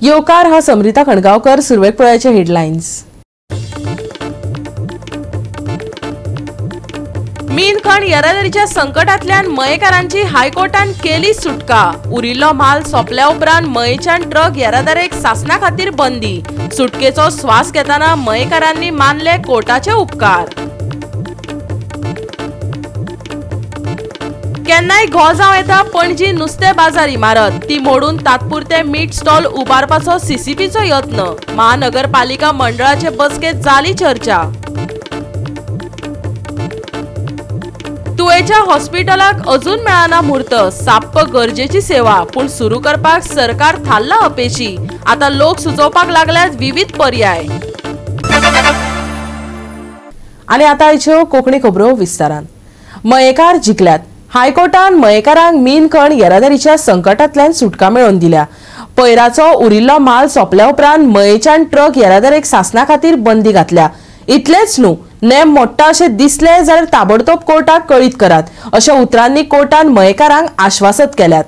येवकार हा समृता खणगांवकर. सुरवेक पळयाचे हेडलायन्स. मीनखण येरादारीच्या संकटांतल्यान मयेकारांची हायकोर्टान केली सुटका. उरिल्लो माल सोंपल्या उपरांत मयेच्यान ट्रक येरादारेक सासणा खातीर बंदी. सुटकेचो स्वास घेतना मयेकारांनी मानले कोर्टाचे उपकार. केन्नाय घो जावं येता पणजी नुस्तें बाजार इमारत, ती मोडून तात्पुरते मीट स्टॉल उबारपाचो सीसीपीचो यत्न. महानगरपालिका मंडळाचे बसकेत जाली चर्चा. तुयेच्या हॉस्पिटलाक अजून मेळना म्हूर्त, साप्प गरजेची सेवा पूण सुरू करपाक सरकार थारला अपेशी. आता लोक सुचोवपाक लागल्यात विविध पर्याय. आनी आतां आयच्यो कोंकणी खबरो विस्तारान. मयेकार जिखल्यात. हायकोर्टान मयेकारांक मीनखण येरादारीच्या संकटांतल्यान सुटका मेळोवन दिल्या. पयराचो उरिल्लो माल सोंपल्या उपरांत मयेच्यान ट्रक येरादारेक सासणा खातीर बंदी घातल्या. इतलेंच न्हू, नेम मोडटा अशें दिसलें जाल्यार ताबडतोब कोर्टाक कळीत करात अशा उतरांनी कोर्टान मयेकारांक आश्वासत केल्यात.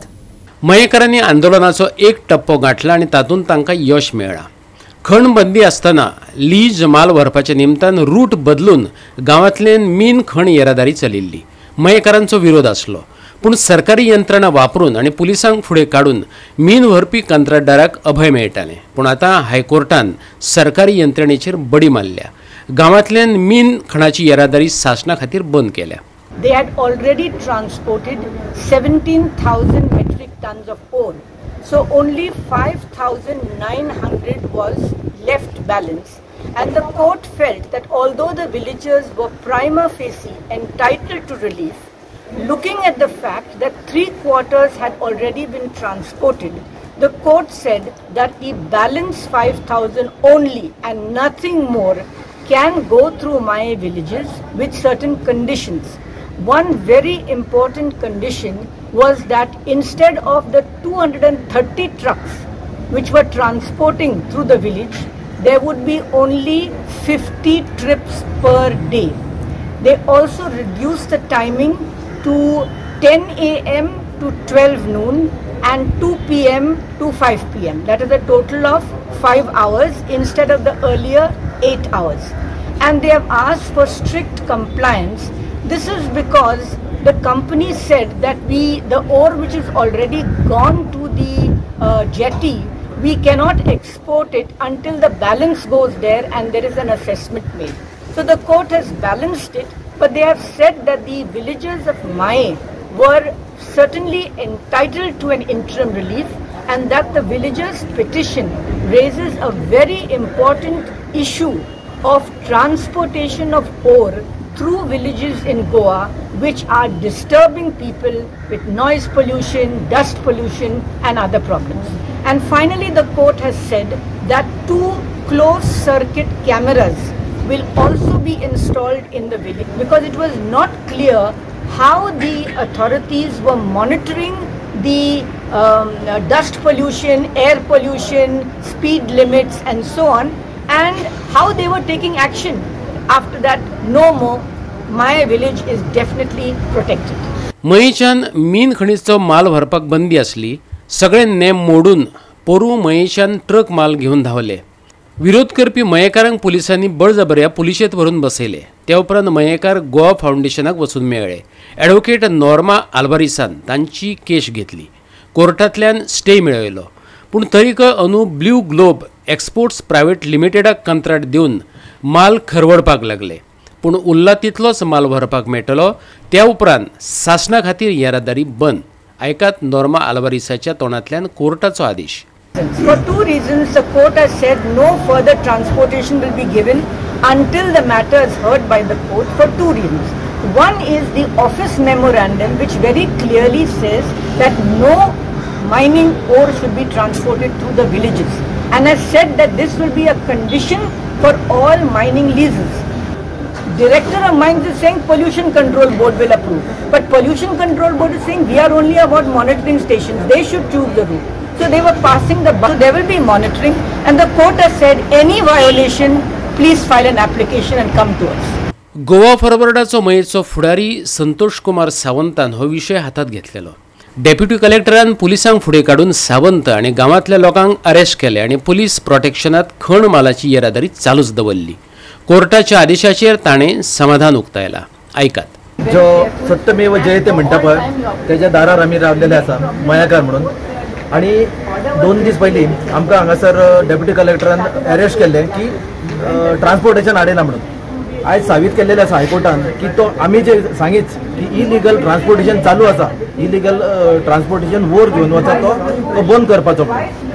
मयेकारांनी आंदोलनाचो एक टप्पो गांठला आनी तातूंत तांकां यश मेळ्ळां. खण बंदी आसतना लीज माल व्हरपाच्या निमतान रूट बदलून गांवांतल्यान मीन खण येरादारी चलिल्ली. मयेकारांचो विरोध आसलो पूण सरकारी यंत्रणा वापरून आनी पुलिसांक फुडें काडून मीन व्हरपी कंत्राटदाराक अभय मेळटालें. पूण आतां हायकोर्टान सरकारी यंत्रणेचेर बडी मारल्या. गांवांतल्यान मीन खणाची येरादारी सासणा खातीर बंद केल्या. They had already transported 17,000 metric tons of ore. So only 5,900 was left balance. And the court felt that although the villagers were prima facie entitled to relief, looking at the fact that 3/4 had already been transported, the court said that the balance 5,000 only and nothing more can go through my villages with certain conditions. One very important condition was that instead of the 230 trucks which were transporting through the village, there would be only 50 trips per day. They also reduced the timing to 10 a.m. to 12 noon and 2 p.m. to 5 p.m. That is a total of 5 hours instead of the earlier 8 hours. And they have asked for strict compliance. This is because the company said that the ore which is already gone to the jetty, we cannot export it until the balance goes there and there is an assessment made. So the court has balanced it, but they have said that the villagers of Maye were certainly entitled to an interim relief and that the villagers' petition raises a very important issue of transportation of ore through villages in Goa which are disturbing people with noise pollution, dust pollution and other problems. And finally, the court has said that 2 closed circuit cameras will also be installed in the village because it was not clear how the authorities were monitoring the dust pollution, air pollution, speed limits and so on, and how they were taking action. After that, no more, my village is definitely protected. मयेच्यान मीन खणीचो माल व्हरपाक बंदी आसली. सगळे नेम मोडून पोरूं मयेच्यान truck माल घेवन धांवले. विरोध करपी मयेकारांक पुलिसांनी बळजबऱ्या पुलिशेंत व्हरून बसयले. त्या उपरांत मयेकार गोवा फावंडेशनाक वचून मेळ्ळे. ॲडव्होकेट नॉर्मा आल्वारीसान तांची केश घेतली. कोर्टांतल्यान स्टे मेळयलो. पूण तरीकय अंदू ब्ल्यू ग्लोब एक्सपोर्ट्स प्रायव्हेट लिमिटेडाक कंत्राट दिवन माल खरवडपाक लागले. पूण उरला तितलोच माल व्हरपाक मेळटलो. त्या उपरांत सासणा खातीर येरादारी बंद. आयकात नॉर्मा आल्वारीसाच्या तोंडांतल्यान कोर्टाचो आदेश. For 2 reasons, the court has said no further transportation will be given until the matter is heard by the court for 2 reasons. One is the office memorandum which very clearly says that no mining ore should be transported through the villages, and has said that this will be a condition for all mining leases. Director of Mines is saying Pollution Control Board will approve, but Pollution Control Board is saying we are only about monitoring stations, they should choose the route. So they were passing the buck. So there will be monitoring, and the court has said any violation, please file an application and come to us. Goa फॉरवर्डाचो मयेचो फुडारी संतोष कुमार सावंतान हो विशय हातात घेतलेलो. Deputy कलेक्टरान पुलिसांक फुडें काडून सावंत आनी गांवांतल्या लोकांक अरेस्ट केले आनी पुलीस प्रोटेक्शनात खण मालाची येरादारी चालूच दवरली. कोर्टाच्या आदेशाचेर ताणें समाधान उक्तायला. आयकात. जो सत्यमेव जयते म्हणटा पळय तेज्या दारार आमी रावलेले आसा मयाकार म्हणून. आनी 2 दीस पयलीं आमकां हांगासर डेप्युटी कलेक्टरान अरेस्ट केल्लें की ट्रान्सपोर्टेशन हाडयला म्हणून. आयज साबीत केल्लेलें आसा हायकोर्टान की तो आमी जे सांगीच की इलिगल ट्रान्सपोर्टेशन चालू आसा, इलिगल ट्रान्सपोर्टेशन वयर घेवन वता तो बंद करपाचो.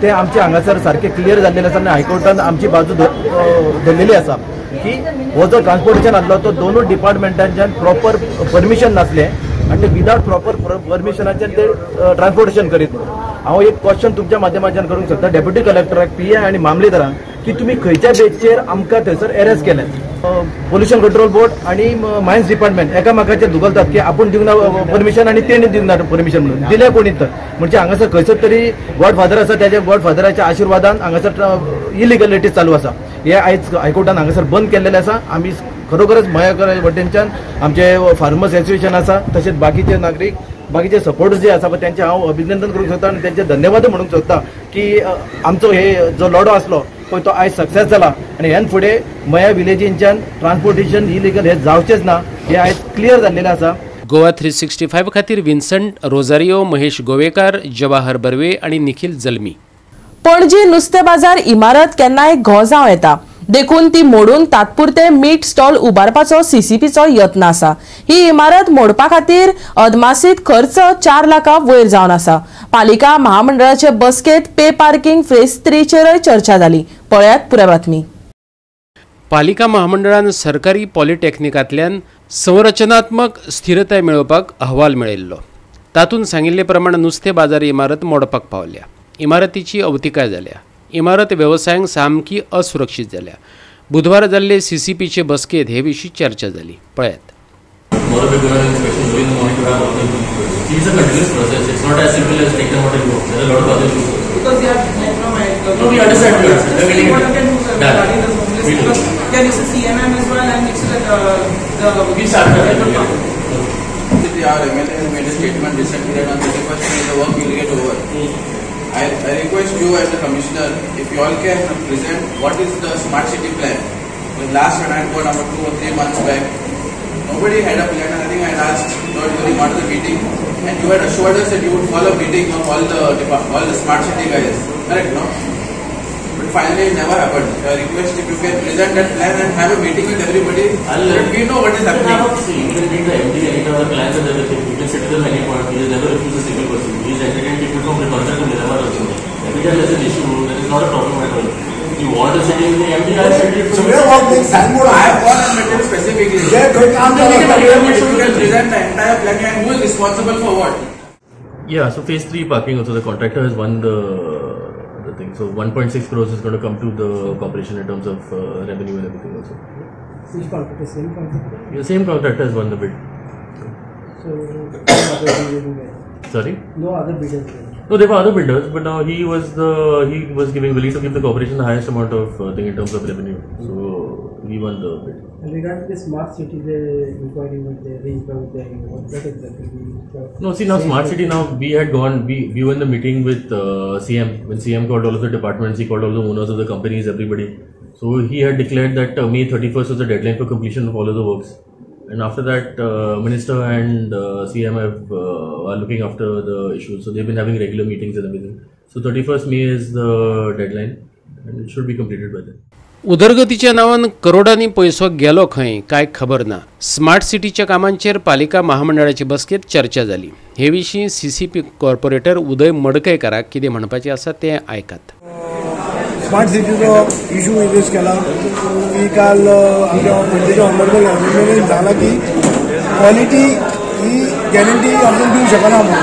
ते आमचे हांगासर सारकें क्लियर जाल्लेलें आसा आनी हायकोर्टान आमची बाजू धरलेली आसा की हो जो ट्रान्सपोर्टेशन आसलो तो दोनूय डिपार्टमेंटांच्यान प्रॉपर परमिशन नासलें आनी ते विदावट प्रॉपर परमिशनाच्यान ते ट्रान्सपोर्टेशन करीत म्हणून. हांव एक क्वेश्चन तुमच्या माध्यमाच्यान करूंक सोदता डेप्युटी कलेक्टराक, पी I आनी मामलेदारांक की तुमी खंयच्या बेचेर आमकां थंयसर अरेस्ट केलें. पोल्युशन कंट्रोल बोर्ड आनी मायन्स डिपार्टमेंट एकामेकाचेर दुखलतात की आपूण दिवंक ना परमिशन आनी तेणी दिवंक ना परमिशन म्हणून. दिलें कोणी तर म्हणजे हांगासर खंयसर तरी गॉडफादर आसा, त्याच्या गॉडफादराच्या आशिर्वादान हांगासर इलिगलिटी चालू आसा. हे आयज हायकोर्टान हांगासर बंद केल्लेलें आसा. आमी खरोखरच मयाकर वटेनच्यान आमचे फार्मर्स एसोसिएशन आसा, तशेंच बाकीचे नागरीक, बाकीचे सपोर्टर्स जे आसा पळय तेंचे हांव अभिनंदन करूंक सोदता आनी तेंचे धन्यवाद म्हणूंक सोदता की आमचो हे जो लढो आसलो पळय तो आयज सक्सेस जाला आनी ह्यान फुडें मया विलेजींच्यान ट्रान्सपोर्टेशन इलिगल हे जावचेंच ना हे आयज क्लियर जाल्लेलें आसा. गोवा 365 खातीर विन्संट रोजारियो, महेश गोवेकार, जवाहर बर्वे आनी निखिल जल्मी. पणजी नुस्तें बाजार इमारत केन्नाय घो जावं येता, देखून ती मोडून तात्पुरते मीट स्टॉल उबारपाचो सीसीपीचो यत्न आसा. ही इमारत मोडपा खातीर अदमासीत खर्च 4 लाखां वयर जावन आसा. पालिका महामंडळाचे बसकेत पे पार्किंग फेज 3चेरय चर्चा जाली. पळयात पुराय बातमी. पालिका महामंडळान सरकारी पॉलिटेक्निकांतल्यान संरचनात्मक स्थिरताय मेळोवपाक अहवाल मेळयल्लो. तातूंत सांगिल्ले प्रमाण नुस्तें बाजार इमारत मोडपाक पावल्या. इमारतीची अवतिकाय जाल्या. इमारत वेवसायांक सामकी असुरक्षीत जाल्या. बुधवार जाल्ले सीसीपीचे बसकेत हे विशीं चर्चा जाली. पळयात. I request you as the commissioner, if you all can present what is the smart city plan. The last one I had got about 2 or 3 months back, nobody had a plan, and I think I had asked during one of the meeting, and you had assured us that you would call a meeting of all the smart city guys. Correct, no? But finally it never happened. So I request if you can present that plan and have a meeting with everybody, so that we know what is happening. See, you can meet the MD anytime, the plans and everything. You can sit with them any point. He has never refused a single person. He is entertained people from the contract to Miramar also. Every time there is an issue, there is not a problem at all. If you want a sitting with the MD, I will sit with him. I have gone and met him specifically. If you can present the entire plan and who is responsible for what? Yeah, so phase 3 parking also, the contractor has won the thing. So 1.6 crores is going to come to the corporation in terms of revenue and everything also. Which contractor? Same contractor? Yeah, same contractor has won the bid. So no other bidders? Sorry? No other bidders? No, there were other bidders, but now he was giving willing to give the corporation the highest amount of thing in terms of revenue. So he won the bid. And regarding the smart city, the inquiry with the raised by the what exactly? No, see now smart city. Now we had gone. We were in the meeting with CM. When CM called all of the departments, he called all the owners of the companies, everybody. So he had declared that May 31st was the deadline for completion of all of the works. And after that, Minister and CM have are looking after the issue. So they've been having regular meetings and everything. So 31st May is the deadline, and it should be completed by then. उदरगतीच्या नावान करोडांनी पयसो गेलो खंय काय खबर ना. Smart सिटीच्या कामांचेर पालिका महामंडळाचे बसकेत चर्चा जाली. हे विशीं सीसीपी कॉर्पोरेटर उदय मडकयकाराक कितें म्हणपाचें आसा तें आयकात. स्मार्ट सिटीचो इशू रेज केला की काल आमच्या पणजेच्या ऑनरेबल असेंब्लीन जाला की क्वॉलिटी ही गॅरंटी आपण दिवंक शकना म्हणून.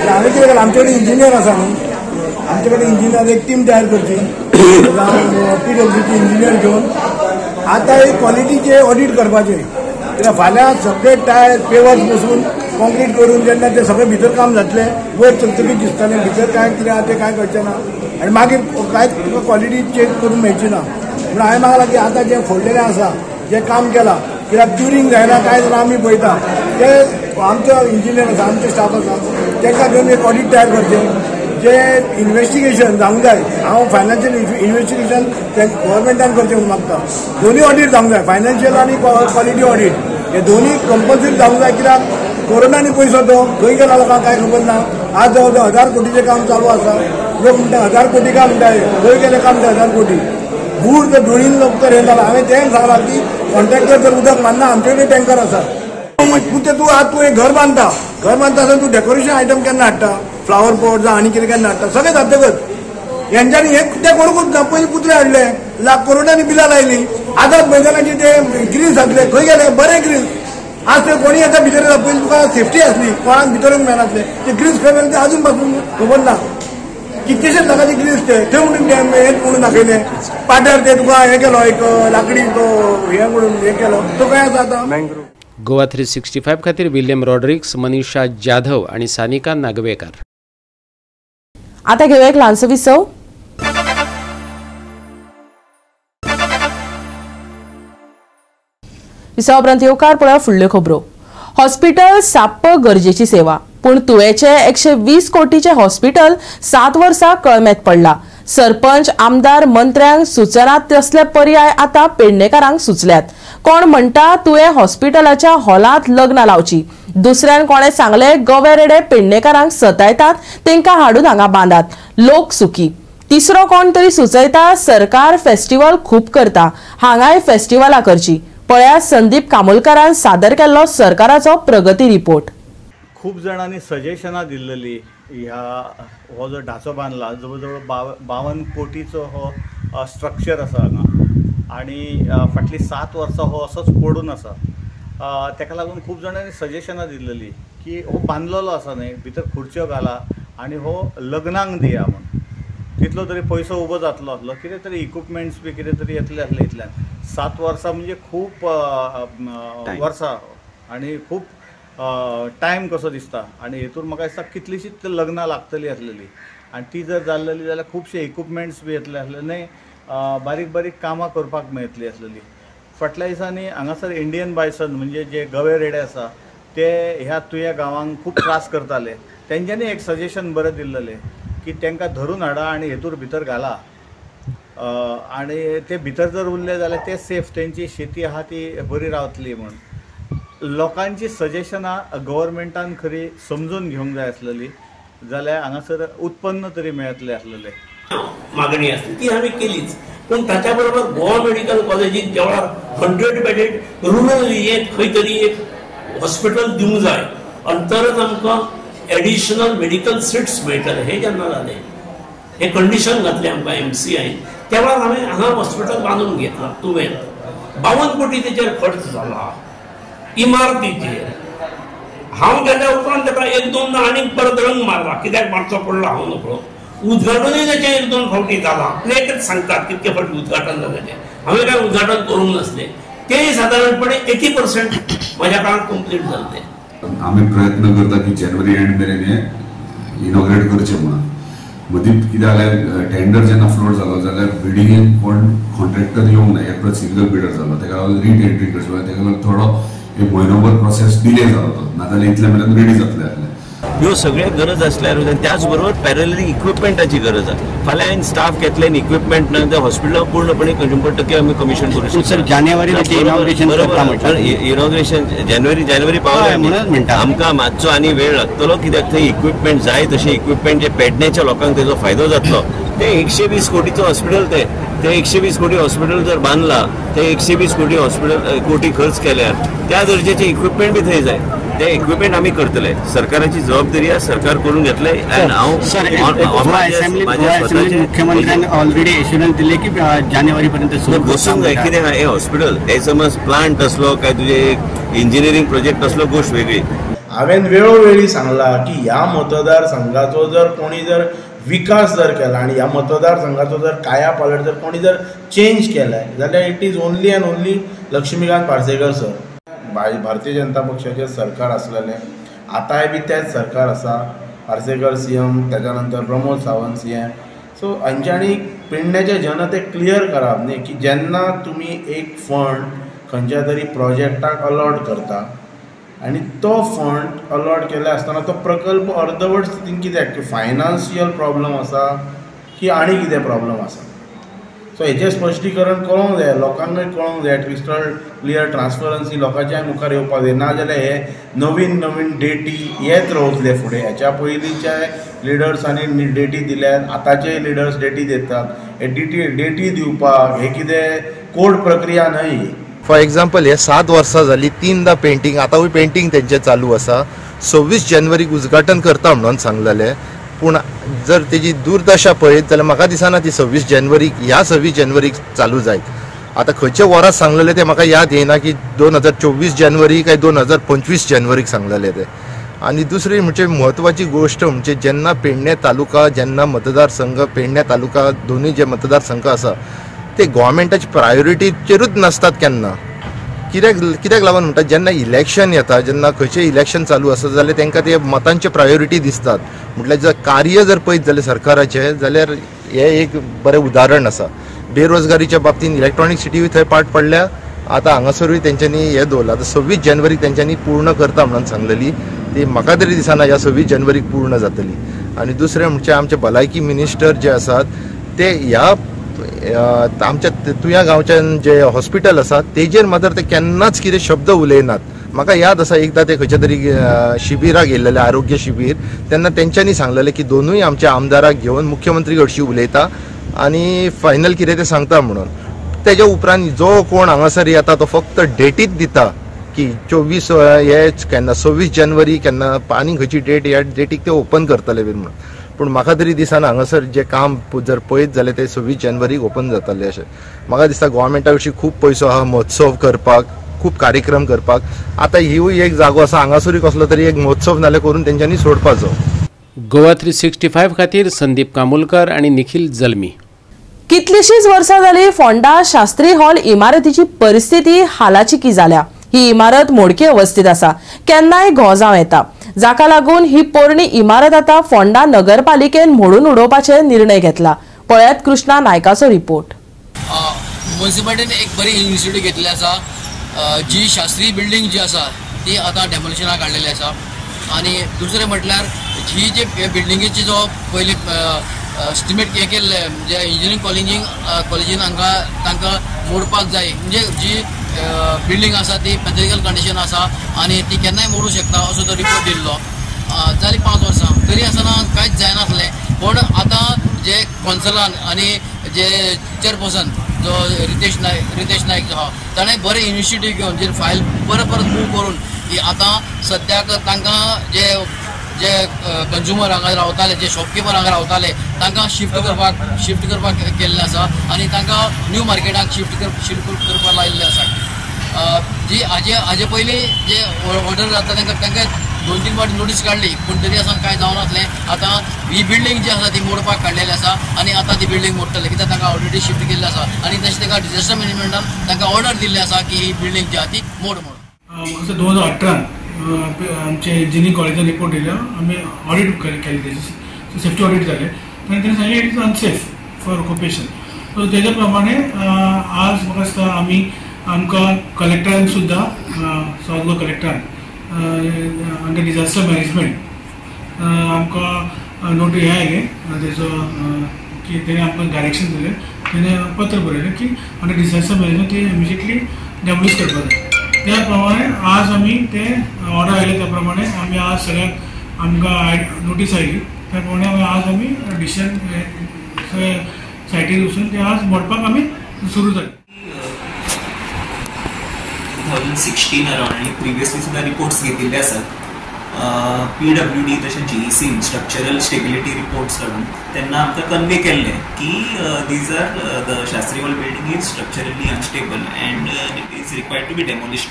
हांवें कितें केलां, आमचे कडेन इंजिनियर आसा न्हू, आमचे कडेन इंजिनियर एक टीम तयार करची, पीडब्ल्यूडीचे इंजिनियर घेवन आतां एक क्वॉलिटीचे ऑडीट करपाचें. कित्याक फाल्यां सगळे टायर पेवर्स बसून कॉन्क्रीट करून जेन्ना ते सगळे भितर काम जातलें, वयर चकचकीत दिसतलें, भितर कांय कितें आहा तें कांय कळचें ना आनी मागीर कांय तुका क्वॉलिटी चॅक करून मेळची ना. म्हणून हांवें मागलां की आतां जें फोडलेलें आसा, जें काम केलां, कित्याक क्युरींग जायना कांय जाणां आमी पळयता, ते आमचो इंजिनियर आसा, आमचे स्टाफ आसा, तांकां घेवन एक ऑडीट तयार करचें, जे इन्वेस्टिगेशन जावंक जाय. हांव फायनान्शियल इन्वेस्टिगेशन गव्हर्मेंटान करचें म्हणून मागता. दोनूय ऑडीट जावंक जाय, फायनान्शियल आनी क्वॉलिटी ऑडीट, हे दोनूय कंपल्सरी जावंक जाय. कित्याक कोरोनांनी पयसो तो खंय गेला लोकांक कांय खबर ना. आज जवळ जवळ 1000 कोटीचें काम चालू आसा. लोक म्हणटा 1000 कोटी काय म्हणटा, खंय गेलें काम तें 1000 कोटी बूड तर धुळीन लोक तर हें जालां. हांवें तें सांगलां की कॉन्ट्रॅक्टर जर उदक मारना, आमचे कडेन टँकर आसा. पूण तूं आज तूं एक घर बांदता, घर बांदता आसतना तूं डेकोरेशन आयटम केन्ना हाडटा, फ्लावर पॉट जावं आनी कितें केन्ना हाडटा, सगळें जातकच हेंच्यांनी हें तें करूंकूच ना. पयलीं पुतळे हाडले, लाख करोडांनी बिलां लायलीं, आझाद मैदानाचे ते ग्रिल्स आसले खंय गेले, बरे ग्रिल्स आज ते कोणी येता भितर येता. पयलीं तुका सेफ्टी आसली, कोणाक भितर येवंक मेळनासलें. ते ग्रिल्स खंय गेले ते अजून पासून खबर ना. कितलेशेच लाखाचे ग्रिल्स ते थंय म्हणून हें म्हणून दाखयले पाट्यार ते तुका हें केलो एक लाकडी तो हें म्हणून हें केलो तो खंय आसा आतां. गोवा 365 खातीर विल्यम रॉड्रिक्स, मनीषा जाधव आणि सानिका नागवेकर. आता घेऊया एक ल्हानसो विसव. विसवा उपरांत येवकार पळोवया फुडल्यो खबरो. हॉस्पिटल साप्प गरजेची सेवा, पूण तुयेचे 120 कोटीचे हॉस्पिटल 7 वर्सां कळमेत पडला. सरपंच, आमदार, मंत्र्यांक सुचनात तसले पर्याय आतां पेडणेकारांक सुचल्यात. कोण म्हणटा तुवें हॉस्पिटलाच्या हॉलांत लग्नां लावची, दुसऱ्यान कोणें सांगले गवे रेडे पेडणेकारांक सतायतात तेंकां हाडून हांगा बांदात, लोक सुखी. तिसरो कोण तरी सुचयता सरकार फेस्टिवल खूब करता, हांगाय फेस्टिवलां करची. पळया संदीप कामोलकरान सादर केल्लो सरकाराचो प्रगती रिपोर्ट. खूब जाणांनी सजेशनां दिल्लेली ह्या हो जो ढाचो बांदला जवळ जवळ 52 कोटीचो हो स्ट्रक्चर आसा हांगा आनी फाटलीं 7 वर्सां हो असोच पडून आसा. ताका लागून खूब जाणांनी सजेशनां दिल्लेली की हो बांदलेलो आसा न्हय, भितर खुर्च्यो घाला आनी हो लग्नाक दिया म्हूण, तितलो तरी पयसो उबो जातलो आसलो, कितें तरी इक्विपमेंट्स बी कितें तरी येतले आसले. इतल्यान 7 वर्सां म्हणजे खूब वर्सां आनी खूब टायम कसो दिसता आनी हेतून म्हाका दिसता कितलीशीच लग्नां लागतलीं आसलेली आनी ती जर जाल्लेली जाल्यार खुबशे इक्विपमेंट्स बी येतले आसले न्हय, बारीक बारीक कामां करपाक मेळटली आसलेली. फाटल्या दिसांनी हांगासर इंडियन बायसन म्हणजे जे गवे रेडे आसा ते ह्या तुया गांवांक खूब त्रास करताले. तेंच्यांनी एक सजेशन बरें दिल्लेलें की तांकां धरून हाडा आनी हेतूर भितर घाला आनी ते भितर जर उरले जाल्यार ते सेफ, तेंची शेती आहा ती बरी रावतली म्हूण. लोकांची सजेशनां गव्हर्मेंटान खरी समजून घेवंक जाय आसलेली, जाल्यार हांगासर उत्पन्न तरी मेळटलें आसलेलें. मागणी आसली ती आमी केलीच, पूण ताच्या बरोबर गोवा मेडिकल कॉलेजीन ज्या वेळार 100 बेडेड रुरल एरियेंत खंय तरी एक हॉस्पिटल दिवंक जाय आनी तरच आमकां एडिशनल मेडिकल सिट्स मेळटले हें जेन्ना जालें, हें कंडिशन घातलें आमकां MCI, त्या वेळार हांवें हांगा हॉस्पिटल बांदून घेतलां. तुवें 52 कोटी तेचेर खर्च जाला इमारतीचेर. हांव गेल्या उपरांत ताका 1-2 आनीक परत रंग मारला, कित्याक मारचो पडलो हांव नकळो. उद्घाटनूय ताचें 1-2 फावटी जालां, आपलेकच सांगतात कितके फावटी उद्घाटन जालें तें. हांवें कांय उद्घाटन करूंक नासलें, तें सादारणपणे 80% म्हज्या काळांत कंप्लीट जालें तें. आमी प्रयत्न करता की जानेवारी एंड मेरेन हें इनॉग्रेट करचें म्हणून. मदीं कितें जालें, टेंडर जेन्ना फ्लोट जालो जाल्यार बिडींगेन कोण कॉन्ट्रॅक्टर येवंक ना, एकलो सिंगल बिडर जालो, ताका लागून रिटेंडरींग करचें पडलें. ताका लागून थोडो एक म्हयनोभर प्रोसेस डिले जालो तो, नाजाल्यार इतले मेरेन रेडी जातलें आसलें. ह्यो सगळ्यो गरज आसल्यार त्याच बरोबर पॅरलली इक्विपमेंटाची गरज आसा. फाल्यां हांवें स्टाफ घेतले आनी इक्विपमेंट ना जाल्यार हॉस्पिटलाक पूर्णपणे 100% आमी कमिशन करूं शकता. सर जानेवारी इनॉग्रेशन करता म्हणटा, इनॉग्रेशन जानेवारी पावले म्हणून म्हणटा आमकां मातसो आनी वेळ लागतलो, कित्याक थंय इक्विपमेंट जाय तशें इक्विपमेंट जे पेडण्याच्या लोकांक तेजो फायदो जातलो. ते 120 कोटीचो हॉस्पिटल, ते 120 कोटी हॉस्पिटल जर बांदला, ते 120 कोटी हॉस्पिटल कोटी खर्च केल्यार त्या दर्जेचे इक्विपमेंट बी थंय जाय. ते इक्विपमेंट आमी करतले, सरकाराची जबाबदारी आसा, सरकार करून घेतले. हांव मुख्यमंत्र्यान ऑलरेडी एश्युरन्स दिले की जानेवारी पर्यंत बसूंक जाय. कितें हें हॉस्पिटल हे समज प्लांट आसलो काय तुजे इंजिनियरींग प्रोजेक्ट आसलो गोश्ट वेगळी. हांवें वेळोवेळी सांगला की ह्या मतदारसंघाचो जर कोणी जर विकास जर केला आनी ह्या मतदारसंघाचो जर कायापालट जर कोणी जर चेंज केलाय जाल्यार it is only and only Laxmikant Parsekar sir. Bharatiya Janata पक्षाचें सरकार आसलेलें, आतांय बी तेंच सरकार आसा, पार्सेकर CM, ताच्या नंतर प्रमोद सावंत CM. सो हांच्यांनी पेडण्याच्या जनतेक क्लियर करप न्ही की जेन्ना तुमी एक फंड खंयच्या तरी प्रोजेक्टाक अलॉट करता आनी तो फंड अलॉट केल्ले आसतना तो प्रकल्प अर्दवट स्थितीन कित्याक, की फायनान्शियल प्रॉब्लम आसा की आनी कितें प्रॉब्लम आसा. सो हेजें स्पश्टीकरण कळोंक जाय, लोकांकूय कळोंक जाय, क्रिस्टल क्लियर ट्रान्सपरन्सी लोकांच्या मुखार येवपाक जाय. नाजाल्यार हे नवीन नवीन डेटी येत रावतले फुडें. हेच्या पयलींच्या लिडर्सांनी डेटी दिल्यात, आतांचे लिडर्स डेटी दितात. हे डेटी दिवपाक हे कितें कोर्ट प्रक्रिया न्हय. फॉर एग्जाम्पल, हे 7 वर्सां जाली 3दा पेंटींग, आतांवूय पेंटींग तेंचें चालू आसा. 26 जानेवारीक उद्घाटन करता म्हणून सांगलेलें, पूण जर तेजी दुर्दशा पळयत जाल्यार म्हाका दिसना ती 26 जानेवारीक, ह्या 26 जानेवारीक चालू जायत. आतां खंयचे वरां सांगलेलें तें म्हाका याद येना की 2024 जानेवारी काय 2025 जानेवारीक सांगलेलें तें. आनी दुसरी म्हणजे म्हत्वाची गोश्ट म्हणजे जेन्ना पेडणे तालुका, जेन्ना मतदारसंघ पेडणे तालुका दोनूय जे मतदारसंघ आसा ते गोवोरमेंटाचे प्रायोरिटीचेरूच नासतात केन्ना. कित्याक लागून म्हणटा, जेन्ना इलेक्शन येता, जेन्ना खंयचें इलेक्शन चालू आसा जाल्यार तांकां ते मतांचे प्रायोरिटी दिसतात. म्हटल्यार जर कार्य जर पळयत जाल्यार सरकाराचें, जाल्यार हें एक बरें उदाहरण आसा. बेरोजगारीच्या बाबतींत इलेक्ट्रॉनीक सिटीय थंय पाट पडल्या, आतां हांगासरूय तेंच्यांनी हें दवरलां. आतां 26 जानेवारीक तेंच्यांनी पूर्ण करता म्हणून सांगलेली, ती म्हाका तरी दिसना ह्या 26 जानेवारीक पूर्ण जातली. आनी दुसरें म्हणजे आमचे भलायकी मिनिस्टर जे आसात ते ह्या आमच्या तुया गांवच्यान जे हॉस्पिटल आसा तेजेर मात्र ते केन्नाच कितें शब्द उलयनात. म्हाका याद आसा एकदां ते खंयच्या तरी शिबिराक येयल्लेले, आरोग्य शिबीर, तेन्ना तेंच्यांनी सांगलेलें की दोनूय आमच्या आमदाराक घेवन मुख्यमंत्री कडशी उलयता आनी फायनल कितें तें सांगता म्हणून. तेज्या उपरांत जो कोण हांगासर येता तो फक्त डेटीच दिता की 24 हे केन्ना 26 जानेवारी केन्ना आनी खंयची डेट, ह्या डेटीक ते ओपन करतले बीन म्हणून. पूण म्हाका तरी दिसना हांगासर जें काम जर पळयत जाल्यार ते 26 जानेवारीक ओपन जातलें अशें म्हाका दिसता. गोवोरमेंटा विशीं खूब पयसो आहा महोत्सव करपाक, खूब कार्यक्रम करपाक. आतां हिवूय एक जागो आसा, हांगासरूय कसलो तरी एक महोत्सव नाल्यार करून तेंच्यांनी सोडपाचो. गोवा 365 खातीर संदीप कामुलकर आनी निखिल जल्मी. कितलीशीच वर्सां जाली फोंडा शास्त्री हॉल इमारतीची परिस्थिती हालाचिकी जाल्या. ही इमारत मोडके अवस्थेत आसा, केन्नाय घो जावं येता, जाका लागून ही पोरणी इमारत आतां फोंडा नगरपालिकेन मोडून उडोवपाचे निर्णय घेतला. पळयात कृष्णा नायकाचो रिपोर्ट. म्युनिसिपालिटीन एक बरी इनिशिएटीव घेतली आसा. जी शास्त्री बिल्डींग जी आसा ती आतां डेमोलिशनाक काडलेली आसा. आनी दुसरें म्हटल्यार ही जी बिल्डिंगेची जो पयलीं एस्टिमेट हें केल्लें म्हणजे इंजिनियरींग कॉलेजीन हांगा तांकां मोडपाक जाय, म्हणजे जी बिल्डींग आसा ती पॅथेटिकल कंडिशन आसा आनी ती केन्नाय मोडूं शकता असो तो रिपोर्ट दिल्लो. जाली 5 वर्सां तरी आसतना कांयच जायनासलें. पूण आतां जे कौन्सिलान आनी जे चेअरपर्सन जो रितेश नायक जो आहा ताणें बरें इनिशिएटीव घेवन जे फायल परत परत मूव करून की आतां सद्याक तांकां जे जे कंज्युमर हांगा रावताले, जे शॉपकिपर हांगा रावताले तांकां शिफ्ट करपाक केल्लें आसा आनी तांकां न्यू मार्केटाक शिफ्ट करपाक लायिल्लें आसा. जी हाजे पयलीं जे ऑर्डर जाता तांकां 2-3 फावटी नोटीस काडली, पूण तरी आसतना कांय जावनासलें. आतां ही बिल्डींग जी आसा ती मोडपाक काडलेली आसा आनी आतां ती बिल्डींग मोडटले कित्याक तांकां ऑलरेडी शिफ्ट केल्लें आसा आनी तशें तांकां डिजास्टर मॅनेजमेंटान तांकां ऑर्डर दिल्ली आसा की ही बिल्डींग जी आसा ती मोड म्हणून. 2018 आमचे इंजिनियरींग कॉलेजान रिपोर्ट दिलो, आमी ऑडिट केले तेजे, सेफ्टी ऑडिट जालें आनी तेणें सांगलें it is unsafe for occupation. So तेज्या प्रमाणे आज म्हाका दिसता आमी आमकां कलेक्टरान सुद्दां, सावथ गोवा कलेक्टरान अंडर डिजास्टर मॅनेजमेंट आमकां नोट हें आयलें तेजो की तेणें आमकां डायरेक्शन दिलें, तेणें पत्र बरयलें की अंडर डिजास्टर मॅनेजमेंट ती इमिजिएटली डेमोलिश करपाक जाय. त्या प्रमाणे आज आमी ते ऑर्डर आयले त्या प्रमाणे आमी आज सगळ्यांक आमकां नोटीस आयली त्या प्रमाणे आमी आज आमी डिसिजन सगळे सायटीर वचून ते आज मोडपाक आमी सुरू जाले. 2016 अरावंड आनी प्रिवियसली सुद्दां रिपोर्ट्स घेतिल्ले आसात PWD तशें GEC structural stability reports काडून तेन्ना आमकां कन्वे केल्लें की these are the Shastri hall building is structurally unstable and it is required to be demolished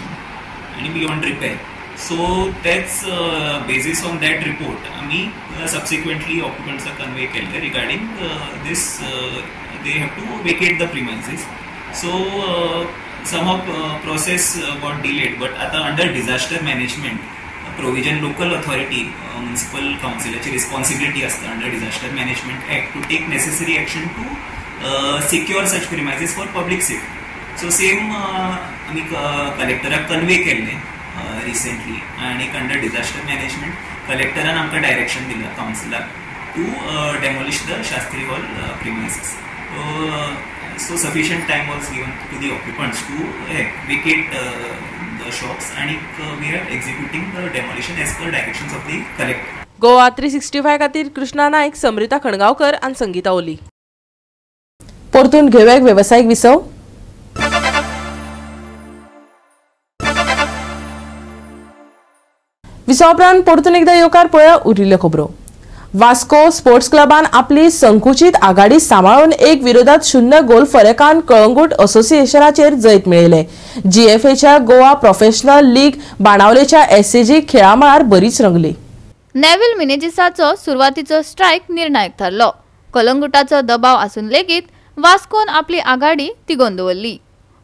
आनी बियॉन्ड रिपेर. सो तेच बेजीस ऑन that report आमी सबसिक्वेंटली ऑक्युपंट्साक कन्वे केल्लें regarding this they have to vacate the premises. So somehow process got delayed, but आता under disaster management provision local authority municipal council responsibility असता under disaster management act to take necessary action to secure such premises for public safety. So same आमी कलेक्टराक convey केल्लें recently आनी under disaster management कलेक्टरान आमकां direction दिलां कावन्सिलाक to demolish the Shastri hall premises. So sufficient time was given to the occupants to vacate the shops and we are executing the demolition as per directions of the collector. Goa 365 खातीर कृष्णा नाईक, समृता खणगावकर आनी संगीता ओली. परतून घेवया वेवसायीक विसव. विसवा उपरांत परतून एकदा येवकार पळया उरिल्ल्यो खबरो. वास्को स्पोर्ट्स क्लबान आपली संकुचीत आघाडी सांबाळून 1-0 गोल फरकान कळंगूट असोसिएशनाचेर जैत मेळयलें. जीएफएच्या गोवा प्रोफेशनल लीग बाणावलेच्या एसएजी खेळामळार बरीच रंगली. नेव्हिल मिनेजिसाचो सुरवातीचो स्ट्रायक निर्णायक थारलो. कलंगुटाचो दबाव आसून लेगीत वास्कोन आपली आघाडी तिगोवन दवरली.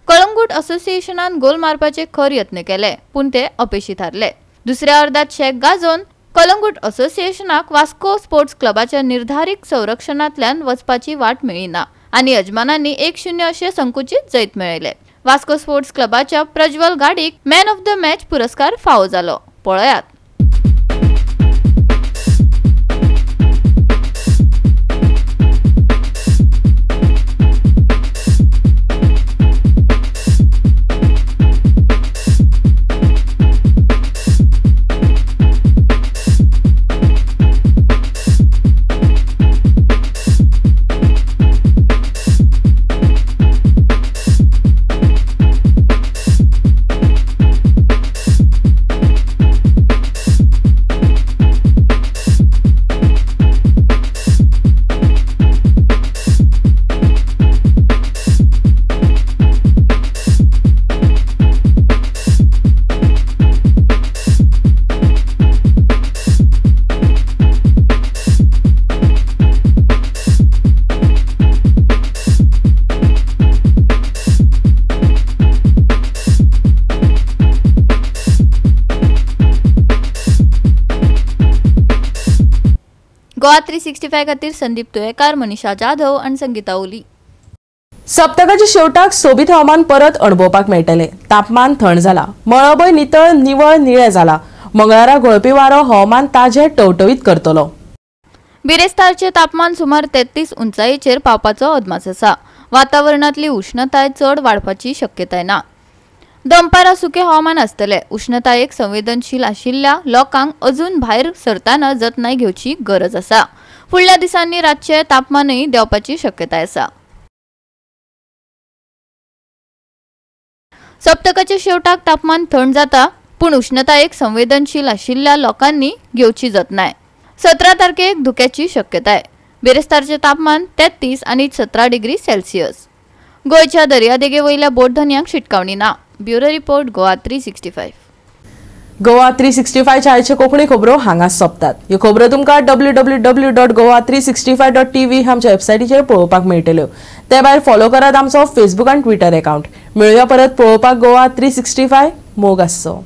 कळंगूट असोसिएशनान गोल मारपाचे खर यत्न केले पूण ते अपेशी थारले. दुसऱ्या अर्दात शेक गाजोवन कलंगूट असोसिएशनाक वास्को स्पोर्ट्स क्लबाच्या निर्धारीत संरक्षणांतल्यान वचपाची वाट मेळ्ळी ना आनी यजमानांनी 1-0 अशें संकुचीत जैत मेळयलें. वास्को स्पोर्ट्स क्लबाच्या प्रज्वल गाडीक मॅन ऑफ the match पुरस्कार फावो जालो. पळयात. गोवा 365 खातीर संदीप तुयेकार, मनीषा जाधव आनी संगीता ओली. सप्तकाच्या शेवटाक सोबीत हवामान परत अणभवपाक मेळटलें. तापमान थंड जाला, मळबय नितळ निवळ निळे जाला. मंगळारा घोळपी वारो हवामान ताजें टवटवीत करतलो. बिरेस्तारचें तापमान सुमार 33 उंचायेचेर पावपाचो अदमास आसा. वातावरणांतली उष्णताय चड वाडपाची शक्यताय ना. दनपारां सुकें हवामान आसतलें. उष्णतायेक संवेदनशील आशिल्ल्या लोकांक अजून भायर सरतना जतनाय घेवची गरज आसा. फुडल्या दिसांनी रातचें तापमानूय देंवपाची शक्यताय आसा. सप्तकाच्या शेवटाक तापमान थंड जाता पूण उष्णतायेक संवेदनशील आशिल्ल्या लोकांनी घेवची जतनाय. 17 तारखेक धुक्याची शक्यताय. बिरेस्तारचें तापमान 33 आनी 17 डिग्री सेल्सियस. गोंयच्या दर्यादेगे वयल्या बोटधनयांक शिटकावणी ना. Bureau report, Goa 365. Goa 365 आयच्यो कोंकणी खबरो हांगा सोंपतात. ह्यो खबरो तुमकां www.goa365.tv आमच्या वेबसायटीचेर पळोवपाक मेळटल्यो. ते भायर फॉलो करात आमचो फेसबूक आनी ट्विटर अकाउंट. मेळुया परत पळोवपाक गोवा 365. मोग आसचो.